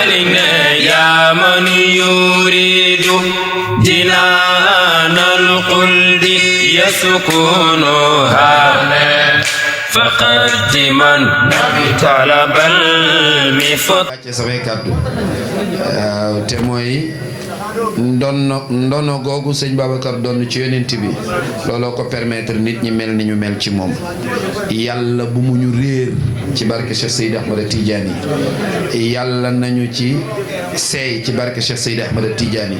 علينا يا من يريد جنان الخلد يسكنها فقدما طلب المفت samay kàddu te mooy ndono googu sëñ Babacar doon ci yonent bi looloo ko permettre nit ñi mel ni ñu mel ci moom yàlla bu mu ñu réer ci barke Cheikh Seydi Ahmada Tidiane yàlla nañu ci seey ci barke Cheikh Seydi Ahmada Tidiane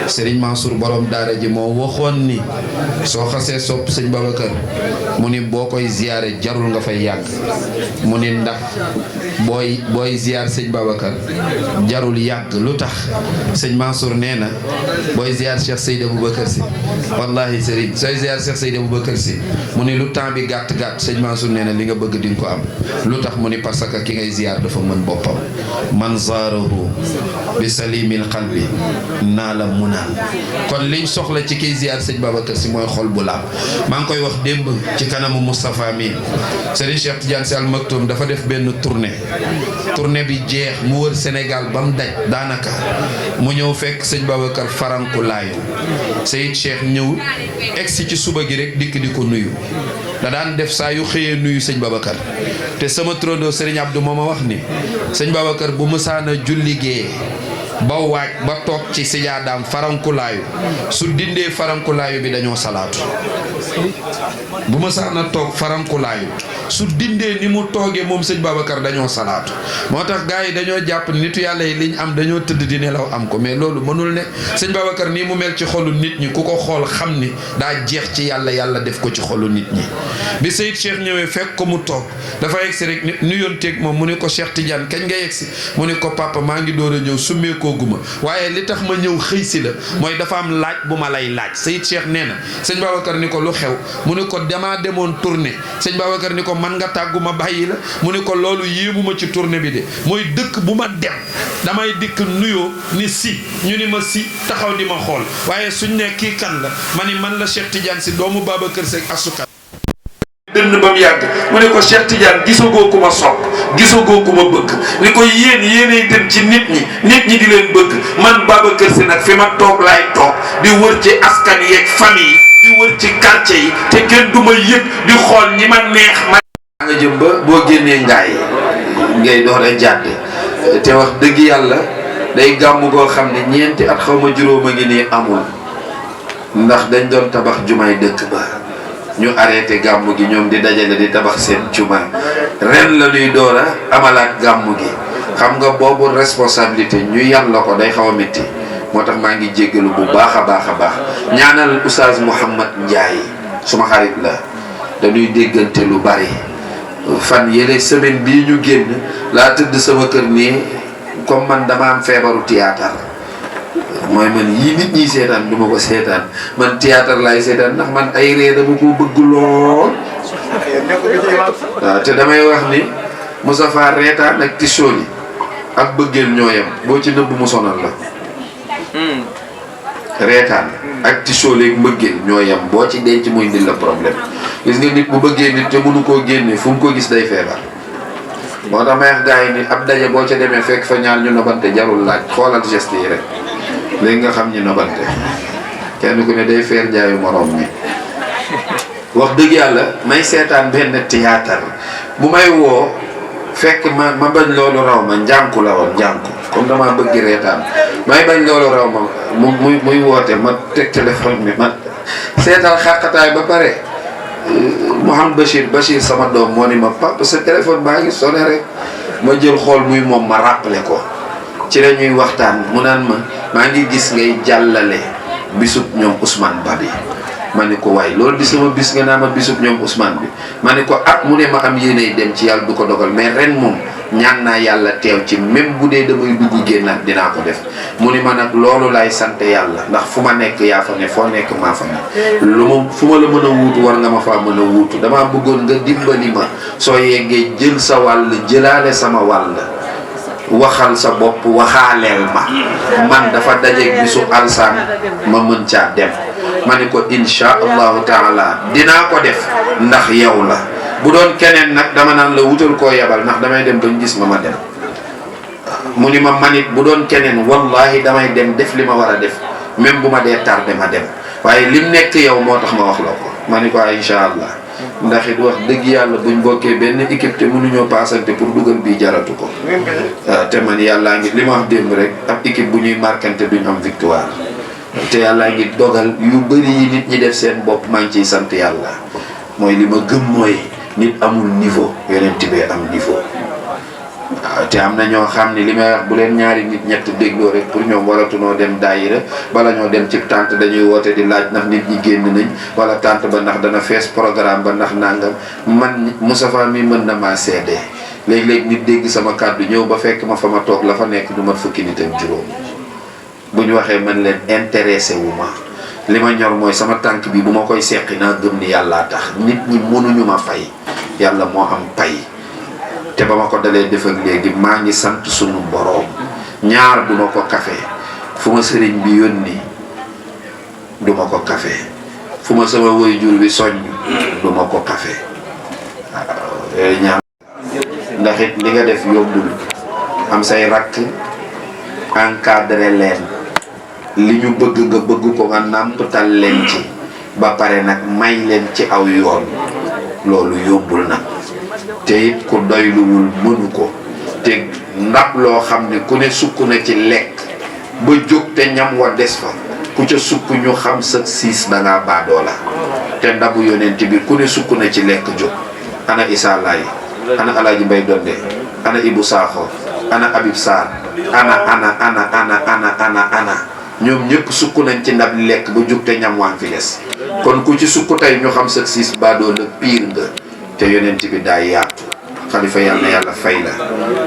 Serigne Mansour borom daara ji moo waxoon ni soo xasee sopp sëñ Babacar mu ni boo koy ziyaare jarul nga fay yàgg mu ni ndax booy ziyaar sëñ Babacar jarul yàgg lu tax sëñ Mansour nee na booy ziyaar Cheikh Seydi Aboubacar si wallahi Serigne sooy ziyaar Cheikh Seydi Aboubacar si mu ni lu temps bi gàtt-gàtt sëñ Mansour nee na li nga bëgg di nga ko am lu tax mu ni parce que ki ngay ziyaar dafa mën boppam man zaarahu bi salimil qalbi naa la munaan kon liñ soxla ci kiy ziyaar sëñ Babacar si mooy xol bu laab maa ngi koy wax démb ci kanamu Moustapha mi Serigne Cheikh Tidiane Sy Al Maktoum dafa def benn tournée bi jeex mu wër Sénégal ba mu daj daanaka mu ñëw fekk sëñ Babacar faranku laayu Seyid Cheikh ñëw egsi ci suba gi rek dikk di ko nuyu da daan def saa yu xëyee nuyu sëñ Babacar te sama trondo Serigne Abdou moo ma wax ni sëñ Babacar bu mësaana julli gee ba waaj ba toog ci sijaadaam farankulaayu su dindee farankulaayu bi dañoo salaatu bu mësaana toog farankulaayu su dindee ni mu toogee moom sëñ Babacar dañoo salaatu moo tax gars yi dañoo jàpp nitu yàlla yi liñ am dañoo tëdd di nelaw am ko mais loolu mënul ne sëñ Babacar nii mu mel ci xolu nit ñi ku ko xool xam ni daa jeex ci yàlla yàlla def ko ci xolu nit ñi bi Seyid Cheikh ñëwee fekk ko mu toog dafa yegsi rek nuyonteeg moom mu ne ko Cheikh Tidiane kañ nga yegsi mu ne ko papa maa ngi door a ñëw summeekoo guma waaye li tax ma ñëw xëy si la mooy dafa am laaj bu ma lay laaj Seyid Cheikh nee na sëñ Babacar ni ko lu xew mu ne ko damaa demoon tournée sëñ Babacar ni ko man nga tàggu ma bàyyi la mu ne ko loolu yéemuma ci tournée bi de mooy dëkk bu ma dem damay dikk nuyoo ni si ñu ni ma si taxaw di ma xool waaye suñ ne kii kan la ma ni man la Cheikh Tidiane si doomu Babacar Seck asukat dënn ba mu yàgg mu ne ko Cheikh Tidiane gisagoo ku ma sopp gisagoo ku ma bëgg ni ko yéenay dem ci nit ñi di leen bëgg man Babacar Sy nag fi ma toog laay toog di wër ci askan yeeg famille di wër ci quartier yi te kenn du ma yëg di xool ñi ma neex ma nga jëm ba boo génnee ngaay ngay door a jàdd te wax dëgg yàlla day gàmm goo xam ne ñeenti at xaw ma juróom a ngi nii amul ndax dañ doon tabax jumaay dëkk ba ñu arrêté gàmmu gi ñoom di dajale di tabax seen juma ren la ñuy door a amalaat gàmmu gi xam nga boobu responsabilité ñu yàlla ko day xaw a métti moo tax maa ngi jéggalu bu baax a baax a baax ñaanal Oustaz Mouhamad Ndiaye suma xarit la dañuy déggante lu bari fan yële semaine bii ñu génn laa tëdd sama kër nii comme man dama am feebaru théâtre mooy man yii nit ñi seetaan du ma ko seetaan man théâtre laay seetaan ndax man ay ree dama ko bëgg lool waaw te damay wax ni Moustapha reetaan ak tisóoli ak bëggeel ñooyam boo ci nëbb mu sonal la reetaan ak tisóoli ak mbëggeel ñooyam boo ci denc muy indil la problème gis nga nit bu bëggee nit te mënu koo génne fu mu ko gis day feebar moo tax may wax gars yi ni ab daje boo ca demee fekk fa ñaar ñu nobante jarul laaj xoolal geste yi rek léegi nga xam ñi nobante kenn ku ne day feer jaayu morom mi wax dëgg yàlla may seetaan benn théâtre bu may woo fekk ma bañ loolu raw ma njànku la woon njànku comme dama bëgg reetaan may bañ loolu raw ma muy woote ma teg téléphone bi ma seetaan xàqataay ba pare Mouhamed Bachir sama doom moo ni ma papa sa téléphone baa ngi sonné rek ma jël xool muy moom ma rappelé ko ci la ñuy waxtaan mu naan ma maa ngi gis ngay jàllale bisub ñoom Ousmane Ba bi ma ne ko waaye loolu di sama bis nga naa ma bisub ñoom Ousmane bi ma ne ko mu ne ma am yéenay dem ci yàlla du ko dogal mais ren moom ñaan naa yàlla teew ci même bu dee damay dugg génnaat dinaa ko def mu ni ma nag loolu laay sant yàlla ndax fu ma nekk yaa fa ne foo nekk maa fa ne fu ma la mën a wuutu war nga ma faa mën a wuutu damaa bëggoon nga dimbali ma soo yeggee jël sa wàll jëlaale sama wàll waxal sa bopp waxaaleel ma man dafa dajeeg bisu alsaan ma mën caa dem ma ni ko insha allahu taala dinaa ko def ndax yow la bu doon keneen nag dama naan la wutal koo yebal ndax damay dem bañ gis ma dem mu ni ma manit bu doon keneen wallahi damay dem def li ma war a def même bu ma dee tardé ma dem waaye lim nekk yow moo tax ma wax la ko. ma ni ko incha allah ndax it wax dëgg yàlla buñ bokkee benn équipe te mënuñoo paasante pour dugal bii jaratu ko. te man yàllaa ngi li ma wax démb rek ab équipe bu ñuy marquante duñ am victoire. te yàllaa ngi dogal yu bëri yi nit ñi def seen bopp maa ngi ciy sant yàlla mooy li ma gëm mooy nit amul niveau Yonent bi am niveau. waaw te am na ñoo xam ne li may wax bu leen ñaari nit ñett dégloo rek pour ñoom waratunoo dem daayira bala ñoo dem ci tànt dañuy woote di laaj ndax nit ñi génn nañ wala tànt ba ndax dana fees programme ba ndax nangam man Moustapha mi mën na maa seede léeg-léeg nit dégg sama kàddu ñëw ba fekk ma fa ma toog la fa nekk du mat fukki nit ak juróom bu ñu waxee man leen intéressé wu ma li ma ñor mooy sama tànk bi bu ma koy seqi naa gëm ni yàllaa tax nit ñi mënuñu ma fay yàlla moo am pay. te ba ma ko dalee def ak léegi maa ngi sant sunu boroom ñaar du ma ko kafe fu ma sëriñ bi yónni du ma ko kafe fu ma sama waajur bi soññ du ma ko kafe waaw ñaar ndax it li nga def yombul am say rakk encadré leen li ñu bëgg nga bëgg ko nga nàmpatal leen ci ba pare nag may leen ci aw yoon loolu yombul nag te it ku doyluwul mënu ko te ndab loo xam ne ku ne sukk na ci lekk ba jóg te ñam wa des fa ku ca sukk ñu xam sa siis dangaa baadoo la te ndabu Yonent bi ku ne sukk na ci lekk jóg ana Issa Laye ana Alaaji Mbay Donde ana Ibou Sakho ana Habib Sarr ana ñoom ñëpp sukk nañ ci ndab li lekk ba jóg te ñam waan fi des kon ku ci sukk tey ñu xam sa siis baadoo la piir nga te Yonent bi daa yaatu xalifa yal na yàlla fay la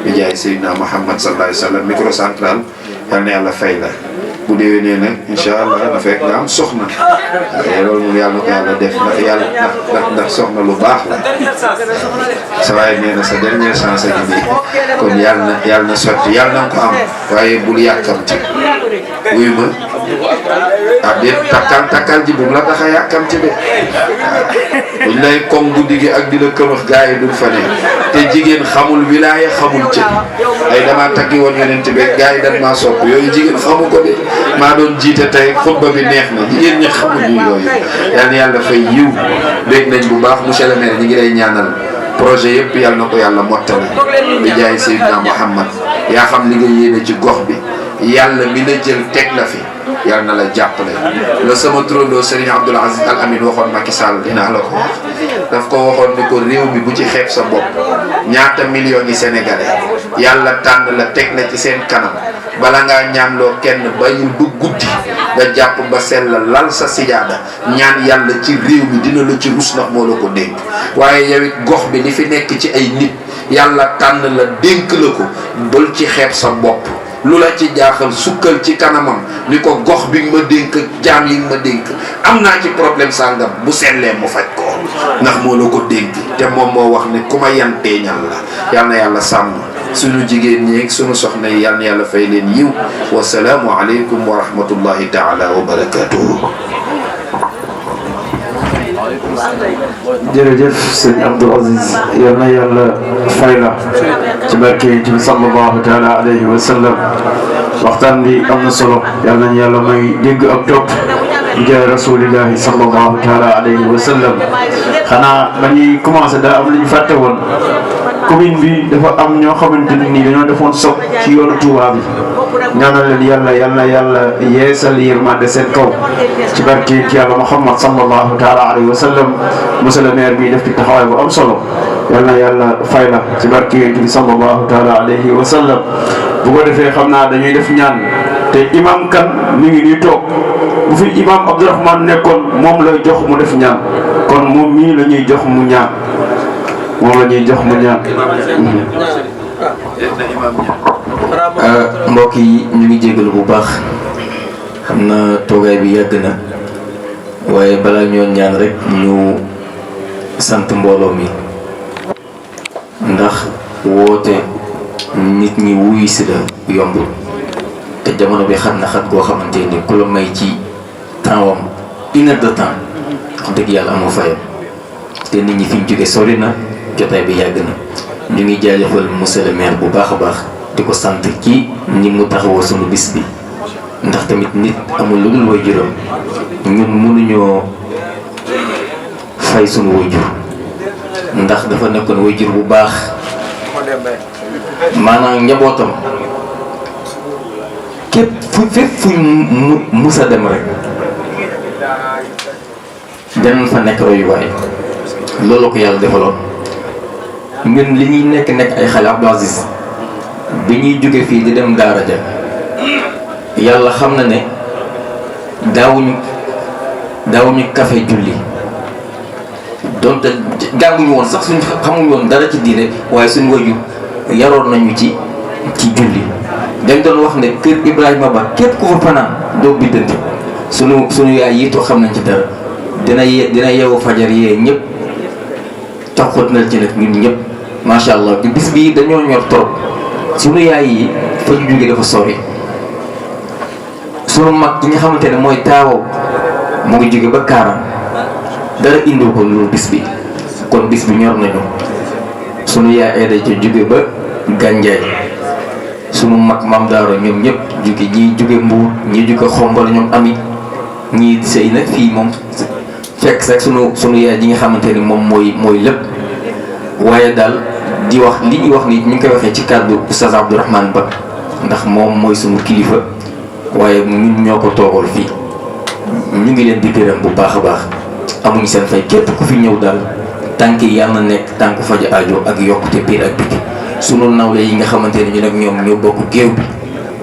bi jaay Seydina Muhammad sallallahu alayhi wa sallam microcentral yal na yàlla fay la bu déwénee nag incha allah na fekk nga am soxna loolu moom yàlla na ko yàlla def ndax soxna lu baax la sa waaye nee na sa dernière chance gi nii kon yàlla na sotti yàlla na ko am waaye bul yàkkamti wuyu ma déet takkal ji bu mu la tax a yàkkamti de buñ lay koŋ guddi gi ak di la këmax gars yi duñ fa ne te jigéen xamul wilaaya xamul cër ay damaa takki woon Yonent bi gars yi dañ maa sopp yooyu jigéen xamu ko de maa doon jiite tey xutba bi neex na jigéen ñi xamuñu yooyu yal na yàlla fay yiw dégg nañ bu baax monsieur le maire ñi ngi lay ñaanal projet yëpp yal na ko yàlla mottali bi jaay Seydina Muhammad yaa xam li nga yéene ci gox bi yàlla mi la jël teg la fi yàlla na la jàppale la sama turandoo Serigne Abdoul Aziz Al Amin waxoon Macky Sall dinaa la ko wax daf ko waxoon ni ko réew mi bu ci xeeb sa bopp ñaata millions yi sénégalais yàlla tànn la teg la ci seen kanam bala ngaa ñaanloo kenn bayul ba guddi nga jàpp ba sell lal sa sijaada ñaan yàlla ci réew mi dina la ci rus ndax moo la ko dénk waaye yow it gox bi li fi nekk ci ay nit yàlla tànn la dénk la ko bul ci xeeb sa bopp lu la ci jaaxal sukkal ci kanamam ni ko gox bi nga ma dénk jaam yi nga ma dénk am naa ci problème sàngam bu sellee mu faj ko ndax moo la ko dénk te moom moo wax ne ku ma yan teeñal la yal na yàlla sàmm suñu jigéen ñi ak suñu soxna yi yal na yàlla fay leen yiw wasalaamu aleykum wa rahmatullahi taala wa barakatuhu. jërëjëf sëñ Abdou Aziz yal na yàlla fay la ci barke Yonent bi sallallahu taala alayhi wa sallam waxtaan bi am na solo yal nañu yàlla may dégg ak topp bi jaay rasulillahi sallallahu taala alayhi wa sallam xanaa ba ñuy commencé daa am lu ñu fàtte woon commune bi dafa am ñoo xamante ni dañoo defoon soog ci yoonu Touba bi ñaanal leen yàlla yal na yàlla yeesal yërmande seen kaw ci barke yàlla Muhammad sallallahu taala alayhi wa sallam monsieur le maire bi def ci taxawaay bu am solo yal na yàlla fay la ci barke Yonent bi sallallahu taala alayhi wa sallam bu ko defee xam naa dañuy def ñaan te imam kan mi ngi nii toog bu fi imam Abdourahmane nekkoon moom la jox mu def ñaan kon moom mii la ñuy jox mu ñaan moom la ñuy jox mu ñaan. mbokk yi ñu ngi jégalu bu baax xam na toogaay bi yàgg na waaye balaa ñoo ñaan rek ñu sant mbooloo mi ndax woote nit ñi wuyu si la yombul te jamono bi xam na xat goo xamante ni ku la may ci temps wam une heure de temps wax dëgg yàlla amoo fayam te nit ñi fi ñu jóge sori na jotaay bi yàgg na ñu ngi jaajëfal monsieur le maire bu baax a baax di ko sant ci ni mu taxawoo sunu bis bi ndax tamit nit amul lu dul waajuram ñun mënuñoo fay sunu waajur ndax dafa nekkoon waajur bu baax maanaam njabootam képp fépp fuñ musa dem rek danañ fa nekk royuwaay loolu ko yàlla defaloon ñun li ñuy nekk ay xale Abdou Aziz bi ñuy jóge fii di dem daara ja yàlla xam na ne daawuñu kafe julli donte jànguñu woon sax suñ xamuñu woon dara ci diine waaye suñ waju yaroon nañu ci julli dañ doon wax ne kër Ibrahima Ba képp ku fa fanaan doo biddanti sunu yaay yiitoo xam nañ ci dara dina yeewu fajar yee ñëpp taxut na ci nag ñun ñëpp macha allah bis bii dañoo ñor trop sunu yaay yi fa ñu jóge dafa sori sunu mag yi nga xamante ne mooy taawaw mu ngi jóge ba Kaaraan dara indiw ko loolu bis bi kon bis bi ñor nañu sunu yaay Aida ca jóge ba Gànjaay sunu mag Maam Daaro ñoom ñëpp jóge ñii jóge Mbuur ñii jóge Xombal ñoom amit ñii sëy nag fii moom fekk sax sunu yaay ji nga xamante ni moom mooy lépp waaye daal di wax li ñuy wax ni ñu ngi koy waxee ci kàddu Oustaz Abdourahmane Ba ndax moom mooy sunu kilifa waaye ñun ñoo ko toogal fii ñu ngi leen di gërëm bu baax a baax amuñu seen fay képp ku fi ñëw daal tànk yi yàlla na nekk tànk faj aajo ak yokkute biir ak biti sunu nawle yi nga xamante ni ñu nag ñoom ñoo bokk géew bi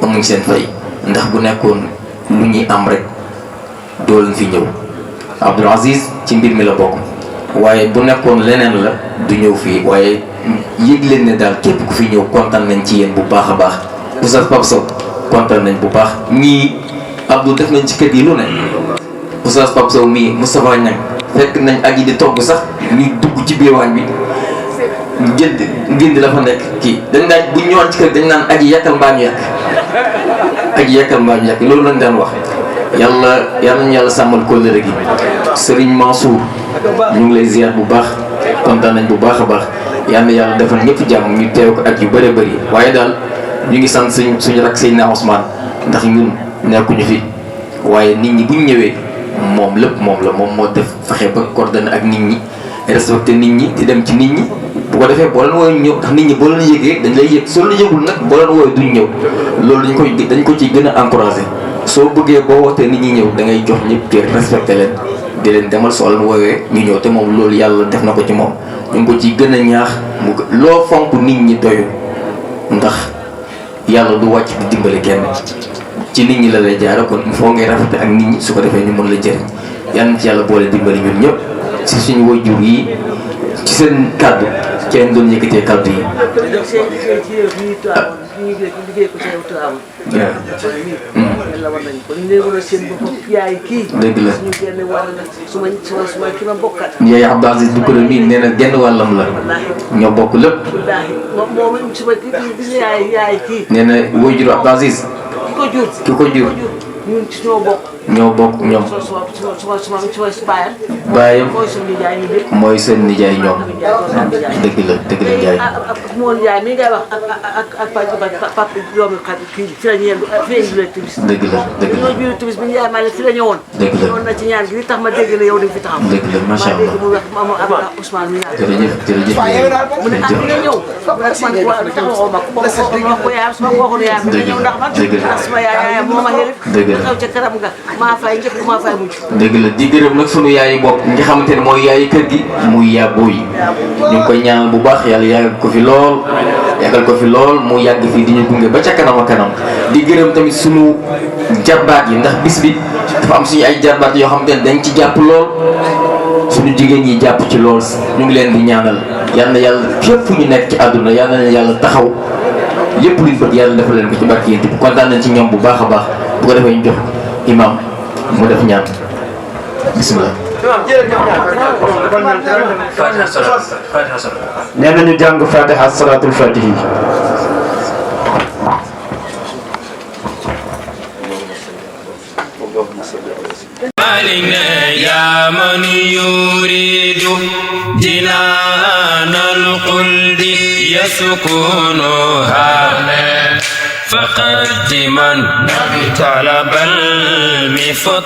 amuñ seen fay ndax bu nekkoon lu ñuy am rek doo leen fi ñëw Abdou Aziz ci mbir mi la bokk waaye bu nekkoon leneen la du ñëw fii waaye yëg leen ne daal képp ku fi ñëw kontaan nañ ci yéen bu baax a baax Oustaz Pape Sow kontaan nañ bu baax ñii Abdou def nañ ci kër yi lu ne Oustaz Pape Sow mii Moustapha Niang fekk nañ aji di togg sax ñu dugg ci biir waañ bi jënd ngindi la fa nekk kii dañ daan bu ñëwaan ci kër dañ naan aji yàkkal mbaa ñu yàq aji yàkkal mbaa ñu yàq loolu lañ daan wax yàlla nañu yàlla sàmmal kóllëre gi Serigne Mansour ñu ngi lay ziar bu baax kontaan nañ bu baax a baax yal na yàlla defal ñëpp jàmm ñu teew ko ak yu bëree bëri waaye daal ñu ngi sant suñu rak Seydina Ousmane ndax ñun nekkuñu fi waaye nit ñi buñ ñëwee moom lépp moom la moom moo def fexe ba coordonné ak nit ñi respecté nit ñi di dem ci nit ñi bu ko defee boo leen wooyee ñëw ndax nit ñi boo leen yëgee dañ lay yëg soo leen yëgul nag boo leen wooyee duñ ñëw loolu dañ ko ciy gën a encouragé soo bëggee boo wootee nit ñi ñëw da ngay jox ñëpp kër respecté leen di leen demal soo leen woowee ñu ñëw te moom loolu yàlla def na ko ci moom ñu ngi ko ciy gën a ñaax mu loo fonk nit ñi doyu ndax yàlla du wàcc di dimbali kenn ci nit ñi la lay jaara kon il faut ngay rafete ak nit ñi su ko defee ñu mën la jëriñ yal na ci yàlla boole dimbali ñun ñëpp si suñu waajur yi ci seen kàddu ci leen doon yëkkatee kàddu yi dëgg la yaay Abdou Aziz du ko mii nee na genn wàllam la ñoo bokk lépp nee na waajur Abdou Aziz ki ko jur ñoo bokk ñoom baayam mooy seen nijaay ñoom dëgg la Njaay moom Njaay mi ngay wax ak papa doomu kii fi la ñëw fi la ñëw tibis dëgg la ñoo juri tibis bi Njaay maa ne fi la ñëwoon dëgg la ñëwoon na ci ñaan gi li tax ma dégg la yow di fi taxaw dëgg la macha allah mu wax am Ousmane mi naan jërëjëf mu ne ak nga ñëw rek man taxawoo ma ko yaayam sama waxoon yaayam dina ñëw ndax man ndax sama yaayam moo ma xelif xew ca këram nga maa fay njëkk maa fay mujj dëgg la di gërëm nag sunu yaayi bopp nga xamante ne mooy yaayi kër gi muy yàbboo yi ñu ngi koy ñaanal bu baax yàlla yàggal ko fi lool mu yàgg fii di ñu gunge ba ca kanam a kanam di gërëm tamit sunu jarbaat yi ndax bis bi dafa am suñu ay jarbaat yoo xamante ne dañ ci jàpp lool suñu jigéen ñi jàpp ci lool ñu ngi leen di ñaanal yal na yàlla fépp fu ñu nekk ci àdduna yal na yàlla taxaw lépp luñ bëgg yàlla defal leen ko ci barke yéen kontaan nañ ci ñoom bu baax a baax bu ko defee ñu jox imam mu def ñaan bismillah nee nañu jàng fatiha salatul fatihi علينا يا من يريد جنان الخلد يسكنها فقدما طلب المفت